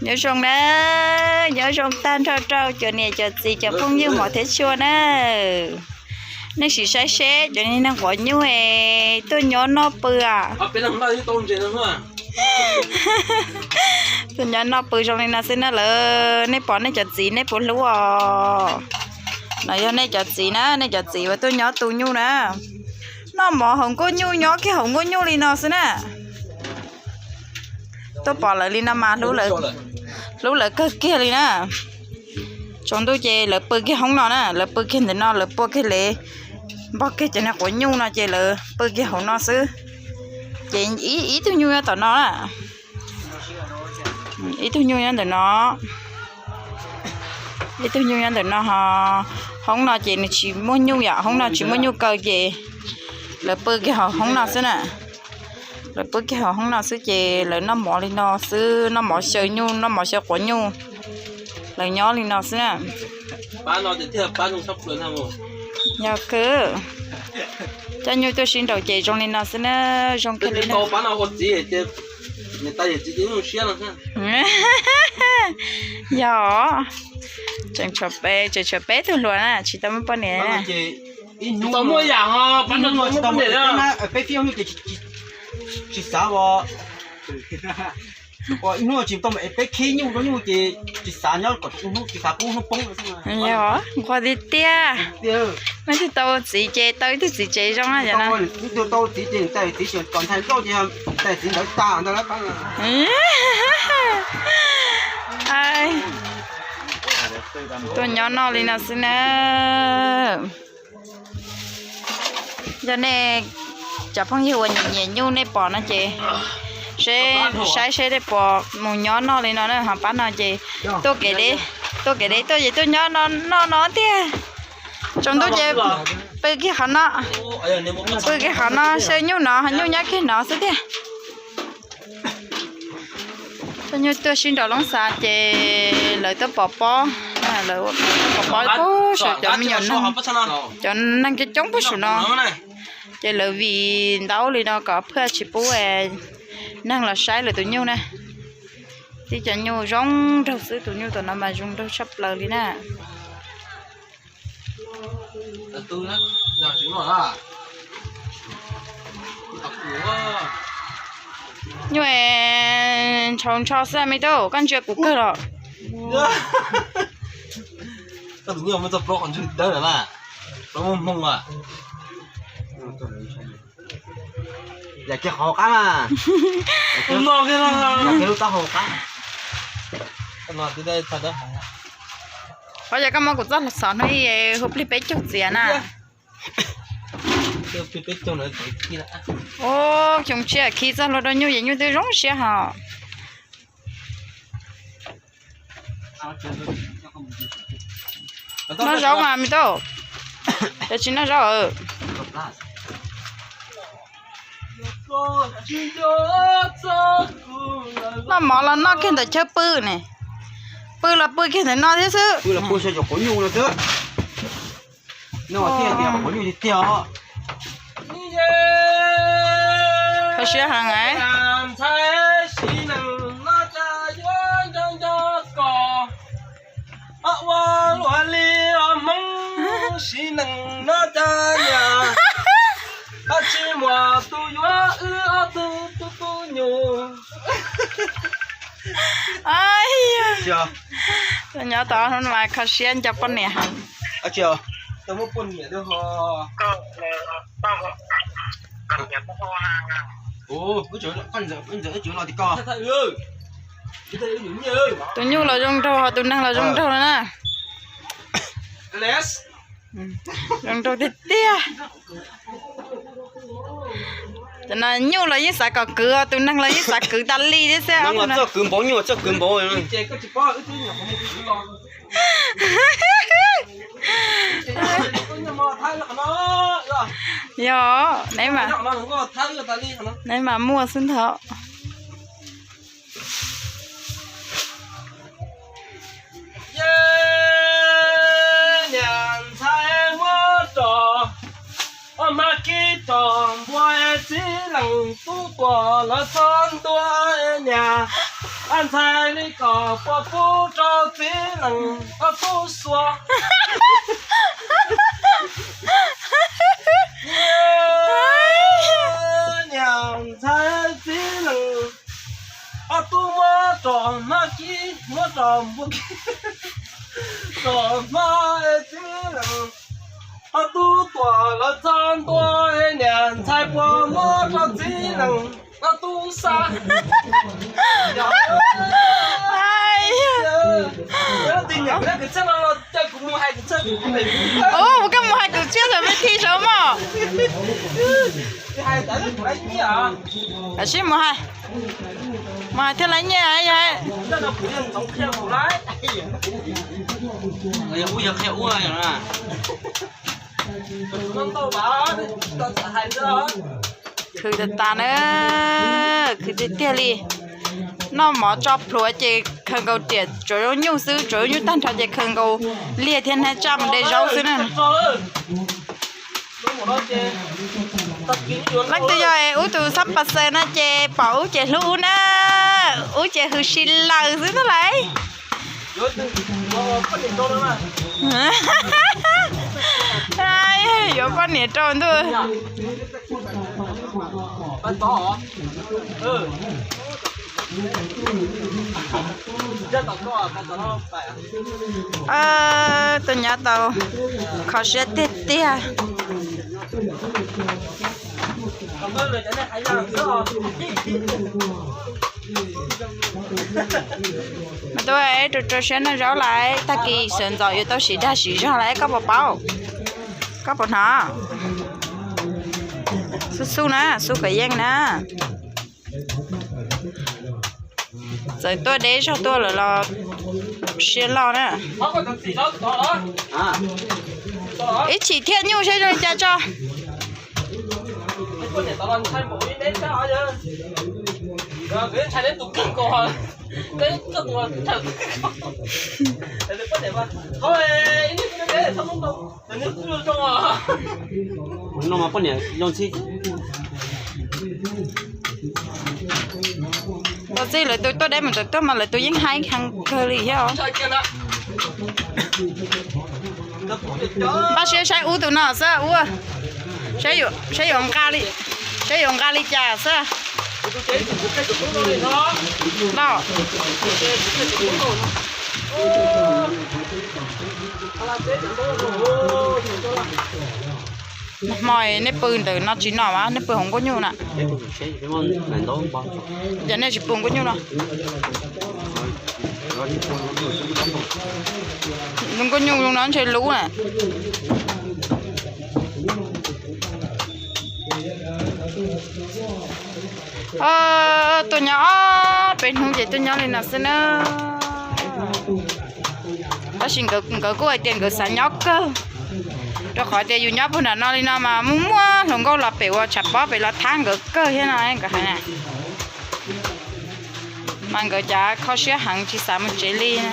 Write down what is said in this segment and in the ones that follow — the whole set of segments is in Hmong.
Nyob zoo na, nyob zoo tag nrho rau cov niam cov txiv cov phooj ywg hmov thiab tshua na. Nej sim saib seb cov neeg quav nyuj es tuaj nyob noj pw a. Tuaj nyob noj pw zoo li no xwb na lawm, nej pom nej cov txiv nej puas hlub os? No yog nej cov txiv na, nej cov txiv uas tuaj nyob tu nyuj na. Noj mov hauv nkuaj nyuj, nyob kiag hauv nkuaj nyuj li no xwb na. Tuaj pom lawv li no mas hlub lawv kawg kiag li na. Tsaus ntuj ces lawv pw kiag hoob no na, lawv pw kiag ntawm no, lawv pua kiag lev, npog kiag cov niag quav nyuj no ces lawv pw kiag hauv no xwb. Ces ib tug nyuj nyob tom no na. Ib tug nyuj nyob ntawm no. Ib tug nyuj nyob ntawm no ho. Hoob no ces nws tsis muaj nyuj yom, hoob no tsis muaj nyuj kaw ces lawv pw kiag hauv hoob no xwb na. Lawv pw kiag hauv hoob no xwb ces lawv noj mov li no xwb, noj mov xyaw nyuj, noj mov xyaw quav nyuj. Lawv nyob li no xwb na. Yog kawg. Coj nyuj tuaj sib nraus ces zoo li no xwb na, zoo kawg li na. Yog, tseem tshuav peb, tseem tshuav peb tug hluas na, tsis tau muaj poj niam. Ib hnub tsis tau muaj poj niam, peb fij nyuj ces tsis xav os. Ib hnub tsis tau es peb khib nyuj rau nyuj ces tsis xav nyob kom hnub, tsis xav pub hnub poob. Yog, nquag tiag tiag. Leej twg tau txiv ces tau ib tug txiv tsev zoo na. Tau txiv ces tau txiv ces kom ntshai nkauj ces tau txiv ntawd tas ntawd lawm. Tuaj nyob noj li no xwb na. Yog nej cov phooj ywg uas nyiam nyiam nyuj nej pom no ces seb, saib seb nej pom mus nyob noj li no na, ho pab no ces tuaj kev deb, tuaj kev deb tuaj ces tuaj nyob noj no tiag. Tsaus ntuj ces pw kiag qhov no, pw kiag qhov no xyaw nyuj no, ho nyuj nyob kiag no xwb tiag. Coj nyuj tuaj sib nraus loob xav ces lawv tuaj pov pob, lawv tuaj pov pob puag saum cov me nyuam neeg, cov neeg coob coob puag saum no. Ces lawv vim ntaub li no kom phaj tsis pub neeg los saib lawv tus nyuj na. Tib cov nyuj zoo nraug xwb, tus nyuj tom no mas zoo nraug tshaj plaws li na. Nyuj ntshaus ntsho xwb me tub, koj ntsia kuv kawg los. Yam kiag qhov hauv qab mas, yam kiag lub taub hau qab. Qhov yog koj muab kuv txoj xov hnub ib hu plig peb caug txiav na. Ub, xyoo tshiab khi txoj hlua rau nyuj ces nyuj twb zoo siab hos. Noj zaub mas me tub, yog tsis noj zaub. Noj mov los noj kiag ntawm chaw pw ne, pw los pw kiag ntawm no thiab xwb. Kho siab heev. Nyob tau hnub no mas kho siab nco poj niam heev. Tus nyuj los zoo nraug, tus neeg los zoo nraug na. Zoo nraug tiag tiag. Cov no nyuj los yeej xav kom kwv, tus neeg los yeej xav kwv tas li thiab xwb. Txawj kwv npaum, nyuj txawj kwv npaum. Yog, neb mas, neb mas muaj xwb ntag. Niam ntxhais muab rau, ua mas kib rau npua txiv leej tub tuaj lawv txhob ntua niam. Ntxhais li kom puas pub rau txiv nees ob tug xuas. Niam ntxhais txiv nees ob tug muab rau hmab kib, muab rau npua kib, rau hmab txiv nees ob tug tuam lawv txog ntua, niam ntxhais puas muab rau txiv nees ob tug xa. Ua koj mus hais kwv txhiaj saum peb thi saud mog. Sib mus hais, mus hais thiaj li nyiaj. Khwv tas tas na, khwv tiag tiag li. Noj mov tso plhuav ces khaws nkaus riam tsuav zaub nyuj xwb, tsuav zaub nyuj tag nrho ces khaws nkaus liag thiab hnab tsaj mus de zaub xwb na. Leej twg yog ub tus xab pas xaws no ces pom ub ces hlub ub na, ub ces hws si lawm xwb ntag lauj. Yuav poj niam rau ntuj. Tus nyab tau kho siab tiag tiag. Mas tub, rau rau siab noj zaub lawm, tag kis sawv ntxov yuav tau siv dag siv zog lawm, koj puas paub? Koj puas hnov? Xub xub na, xub kom yeej na. Txawm tuaj deb zog tuaj lawm los siab loj na. Ib chim thiaj nyuj seb zoo li cas tso. Mus txij lawv tus tuaj deb mus txawm tuaj mas lawv tus yeej haib heev kawg li thiab os. Pab siab saib ub tus no xwb ub, saib yuav nqa li, saib yuav nqa li cas xwb. Los, hmo nej pw ntawm no tsis nom mas nej pw hauv nkuaj nyuj na. Ces nej tsis pw nkuaj nyuj no. Nkuaj nyuj no ntshe lub na. Tuaj nyob ob peb hnub ces tuaj nyob li no xwb na. Tab sis nkawd kuj hais tias nkawd xav nyob kawg, rau qhov tias yus nyob puag nram no li no mas muaj muaj hluas nkauj los pem ua tshav pob pem los thab nkawd kawg thiab no nkawd hais na. Mas nkawd cas kho siab heev tsis xav mus tsev li na.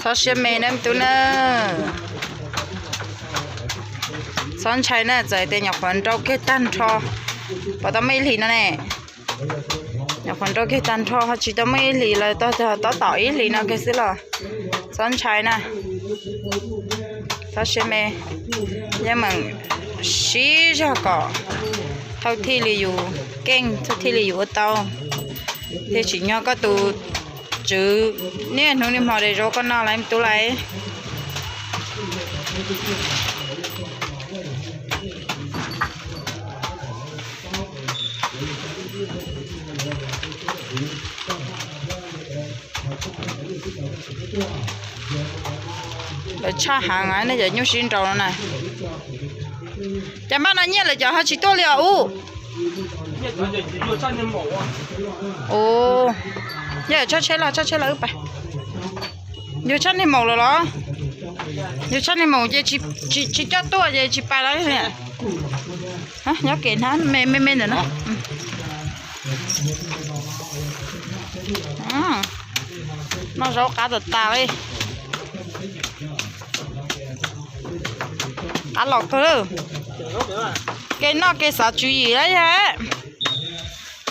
Txhob siab me na me tub na. Txhob ntshai na, txawm tias nyuam qhuav nrau kiag tag nrho, pom tau muaj ib hlis no ne. Nyuam qhuav nrau kiag tag nrho ho tsis tau muaj ib hlis los tog tab tom ib hlis no kiag xwb los txhob ntshai na. Txhob siab me, yeej meem siv zog kom thauj thiaj li yus keej, thauj thiaj li yus ua tau, thiaj tsim nyog koj tus tswv niaj hnub niaj hmo de zaub koj noj lauj me tub lauj. Lawv tshaj heev nej cov nyuj sib nraus no na. Cas npaj no nyiaj lawm cov ho tsis tuaj li os ub? Ua, yog tshaj tsheb los tshaj tsheb los wb pais. Yog tshaj niag maum lawm los? Yog tshaj niag maum ces tsis coj tuaj ces tsis pais lawm. Nyob kev hnab me me ntawm no. Noj zaub qab tas tas li. Qab los kawg. Kev noj kev xav tswv yim lawm yog.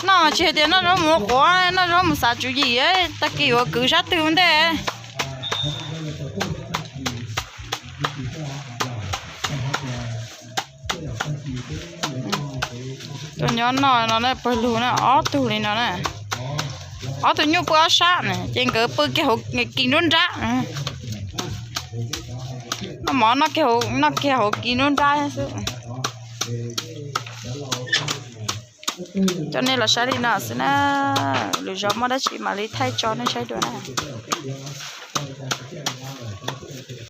Noj mas tsis hais tias noj zaub mus ua quav, noj zaub mus xav tswv yim, tag kis yuav kwv sab twg ua ntej. Tuaj nyob noj no na, pawg lug na, ob tug li no na. Ob tug nyuj pw ob sab na, ces nkawd pw kiag hauv kis nruab nrab. Noj mov noj kiag hauv kis nruab nrab xwb. Coj nej los saib li no xwb na, lwm zaus muaj dab tsi mam li thaij tso nej saib dua na.